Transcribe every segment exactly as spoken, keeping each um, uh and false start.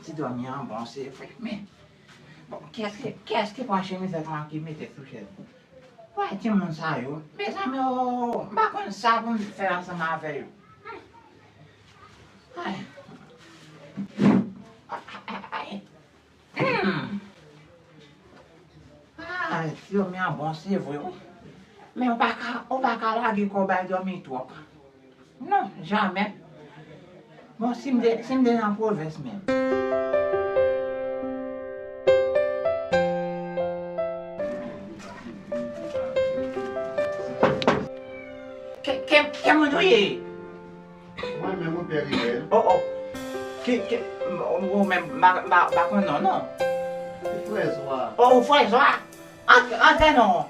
Ti dòmi an bon, se vre, men, bon, kiyès ki, kiyès ki pran chemiz sa ki mete sou chèz? Wè, timoun sa yo, mezanmi, o, m pa konn sa pou m fè ansanm avè yo. Hmm. Ay. Ay, ay, ay, ay. Hmm. Ah, ti dòmi an bon, se vre, wi. Men ou pa ka, ou pa ka lage kò w bay dòmi twòp. Non, jamè. Bon, si m te, si m te nan pwovens menm. Ke, ke, ke moun ou ye? Mwen menm, wi, Pè Rinèl. Oh, oh. Ki, ki, ou menm, m pa, m pa, m pa konn non, non. Frè Zwa. Oh, frè Zwa. Antre, antre non.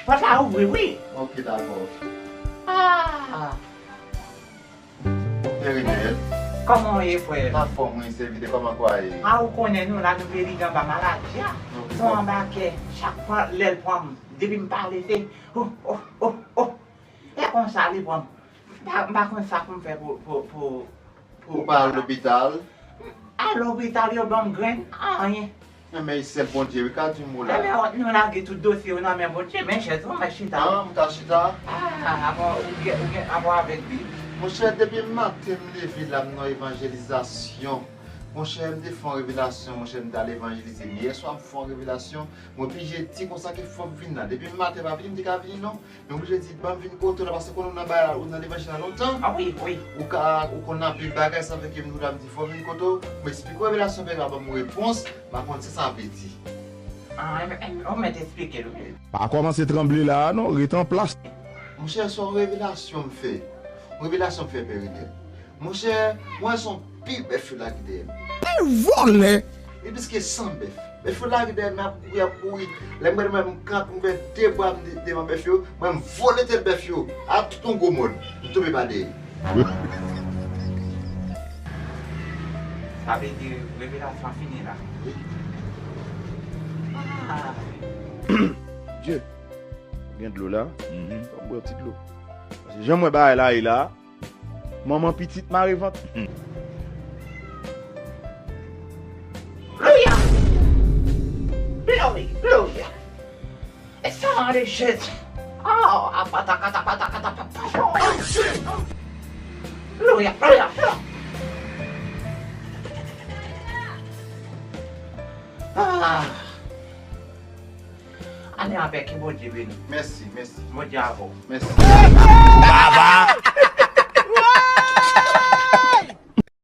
Pòt la ouvri, wi. Ok, dakò. Ah. Pè Rinèl. Kòman w ye, frè? Anfòm, wi, se vide, kòman kwa ye? Ah, ou konnen nou la, nou peri anba maladi a. Ok. Son anba kè, chak fwa lè l pran m, depi m pale, se, oh, oh, oh, oh. E konsa li pran m. M pa, m pa konn sa pou m fè pou, pou, pou, pou... Ou pa al lopital? Al lopital, yo ban m grenn, anyen. Enben, e sèl Bondye, wi, ka di m ou la. Enben, nou lage tout dosye yo nan men Bondye, men chèz ou, mwen chita. Ah, m ka chita? Ah, apa, ou gen, ou gen, apa avèk Bib. Monchè, depi maten m leve la, m nan evanjelizasyon. Monchè, m te fè yon revelasyon, monchè, m t al evanjelize. Men yèswa, m fè yon revelasyon. Mwen oblije di konsa ke fò m vin la. Depi maten pa vini, m te ka vini non. Men oblije di, ban m vin kote w la, paske konnen w nan bagay la, ou nan levanjil la lontan. Ah wi, wi. Ou ka, ou konn anpil bagay, sa fè ke m tou la, m di, fò m vin kote w, m eksplike w revelasyon, fè ka ban m repons, m pa konn sa sa vle di. Ah, enben, enben, ou mèt eksplike l, wi. Pa kòmanse tranble la a non, ret an plas. Monchè, se yon revelasyon m fè. Yon revelasyon m fè, Pè Rinèl. Monchè, mwen se yon pil bèf yo lage dèyè m. Pil vòlè! Gen plis ke san bèf. Bèf yo lage dèyè m, y ap kouri, y ap kouri. Lè m gade mwen, m kanpe, m fè de bra m de-, devan bèf yo, mwen m vole tèt bèf yo. A tout yon gwo mòd. M tonbe pa dèyè. Sa vle di revelasyon an fini la. Wi. Ah. Dye, gen dlo la? Mhm. Fò m bwè yon ti dlo. Paske jan m wè bagay la ye la, manman pitit mare vant. Gloria! Glory, Gloria! E sa mare Jezi! Oh, apata, kata, pata, kata, pata. Gloria, Gloria, Gloria! Ah! Ane anpè, ke Bondye beni. Mèsi, mèsi. Bondye avè w. Mèsi. Baba!